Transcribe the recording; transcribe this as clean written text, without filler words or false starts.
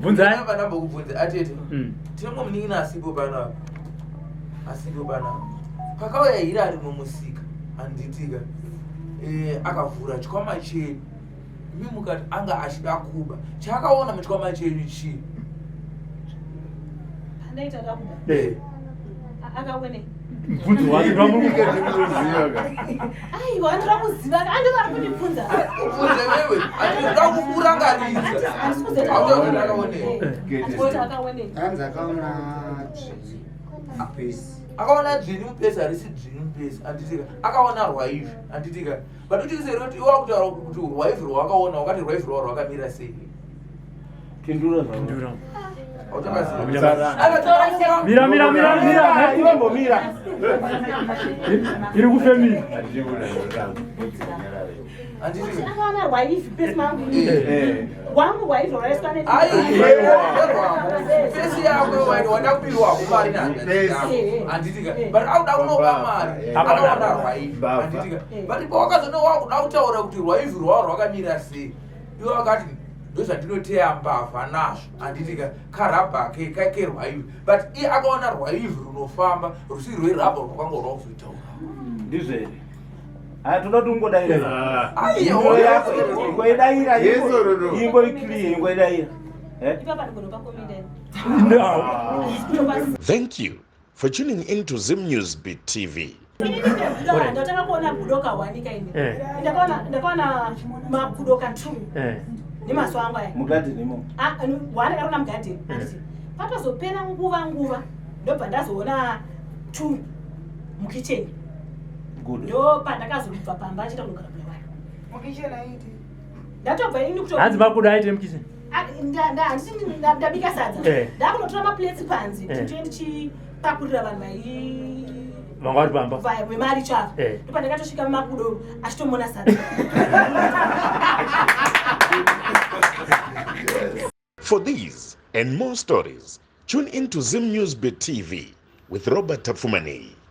Bvunzai. Ndambokubvunza atete. Tine mumwe munin'ina asipo pano apa. Asipo pano apa. Pakauya Hirari mumusika handitika. Eh, akavhura chikwama chenyu. Imi mukati anga achida kuba. Chaakaona muchikwama chenyu chii? Pandaita ndakuba. Eh. Akaone. Mubvunzo wacho ndamuri Aiwa, andira kuziva, andira kundibvunza. Kubvunza wewe. Andinoda kukurangaridza. Handisi kuziva. Hautauri akaonei. Handisi akaonei. Hanzi akaona dzvinyu mupesi. Akaona dzvinyu mupesi harisi dzvinyu mupesi handitika. Akaona rwaivhi handitika. But uchiseri kuti iwe wakutaura kuti rwaivhi rwawakaona wakati rwaivhi rwao rwakamira sei? Pindura zvako. Pindura. Hauchakaziva. Akataura Mira mira mira mira. Iwe mbomira. Iri kufemira. Handiti. Akaona rwaivhi pesi mangu. Eh. Wangu rwaivhi rwaiswa ne. Fesi yako wada kupirwako mari handitika but auda kunoba mari akaona rwaivhi handitika but pawakazone wakuda kutaura kuti rwaivhi rwavo rwakamira sei iwe wakati ndozvandinoteya mbavha nazvo handitika karabha kerwaivhi but iye akaona rwaivhi runofamba rusiri rwerabha rwakanga rwakuzoitaura Ndizvo here? Aya toda kuti ungodaira. Aiwa. Yako ingoidaira. Yes or no? Ingori clear ingoidaira. Eh? Ipapa ndinopa comment. No. Thank you for tuning in to Zim News Beat TV. Ini ndatanga kuona gudo kawanika ini. Eh. Ndakaona ndakaona magudo ka 2 Eh. nemaso angu aya. Mugadheni imomo. Ah, one akaona mugadheni handiti. Patozopera nguva nguva ndobva ndazoona 2 mukicheni. Good. Ndo pandakazobva pamba achiita kunogara Bulawayo. Mukicheni aiti. Ndatobva ini kuto Hanzi makudo aite mukitchen. Ah, handiti ndabika sadza. Eh. Ndakunotora maplates panze. Eh. Ndiye ndichipakurira vanhu vai Vanga vari pamba. vemari chavo. Eh. Ndopandakatosvika mumakudo achitomona sadza. For these and more stories, tune in to Zim News Beat TV with Robert Tafumani.